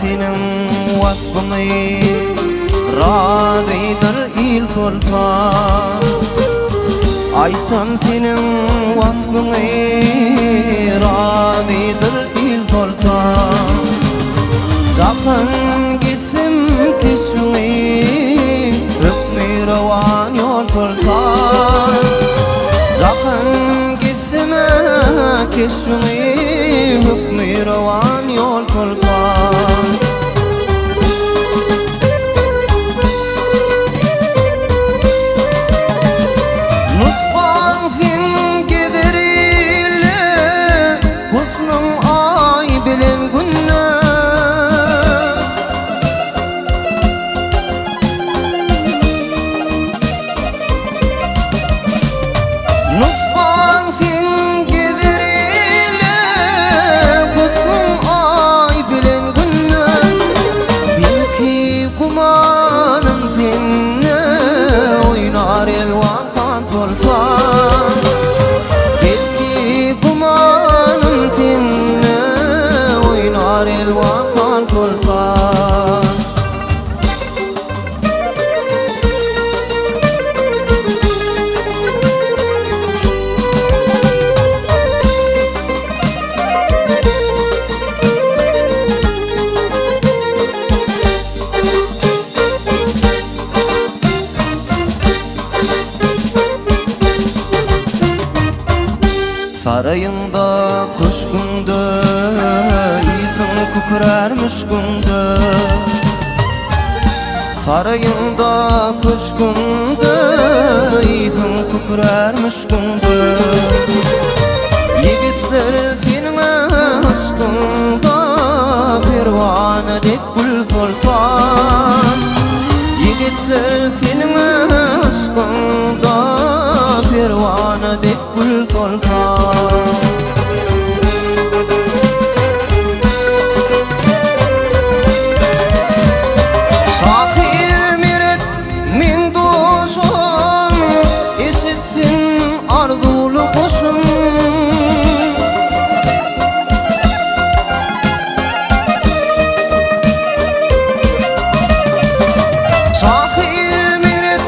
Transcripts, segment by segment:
seniň waspyňy, Razydyr il soltan. Aýtsam seniň waspyňy, Razydyr il soltan. Jahan gitsim keşbiňi, Hökmi rowan ýol soltan. Jahan gitsim keşbiňi, Hökmi rowan ýol soltan. Nusgaň sen gezer ile, Husnuň aý bilen günde. Nusgaň sen gezer ile, Husnuň aý bilen günde. Belki gümanym sende, Oýnar elwan han soltan. Belki gümanym sende, Oýnar elwan han soltan. Saraýyňda, köşgüňde, Ysyň kükrär müşgüňde. Saraýyňda, köşgüňde, Ysyň kükrär müşgüňde. Ýigitler seniň yşkyňda, Perwana dek gül soltan. Ýigitler seniň yşkyňda, Perwana dek gül soltan. Şahyr Meret meň dostum, Eşitsin arzuwly guşum. Şahyr Meret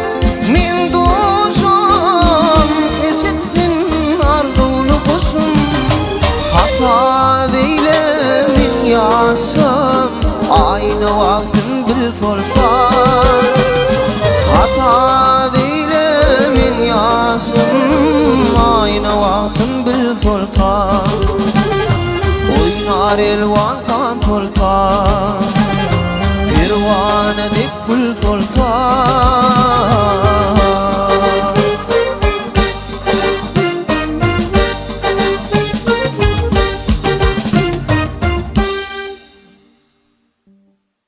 meň dostum, Eşitsin arzuwly guşum. Hasap eýle meň ýaşym, Aýna wagtym bil soltan. Hasap eýle meň ýaşym, Aýna wagtym bil soltan. Oýnar elwan.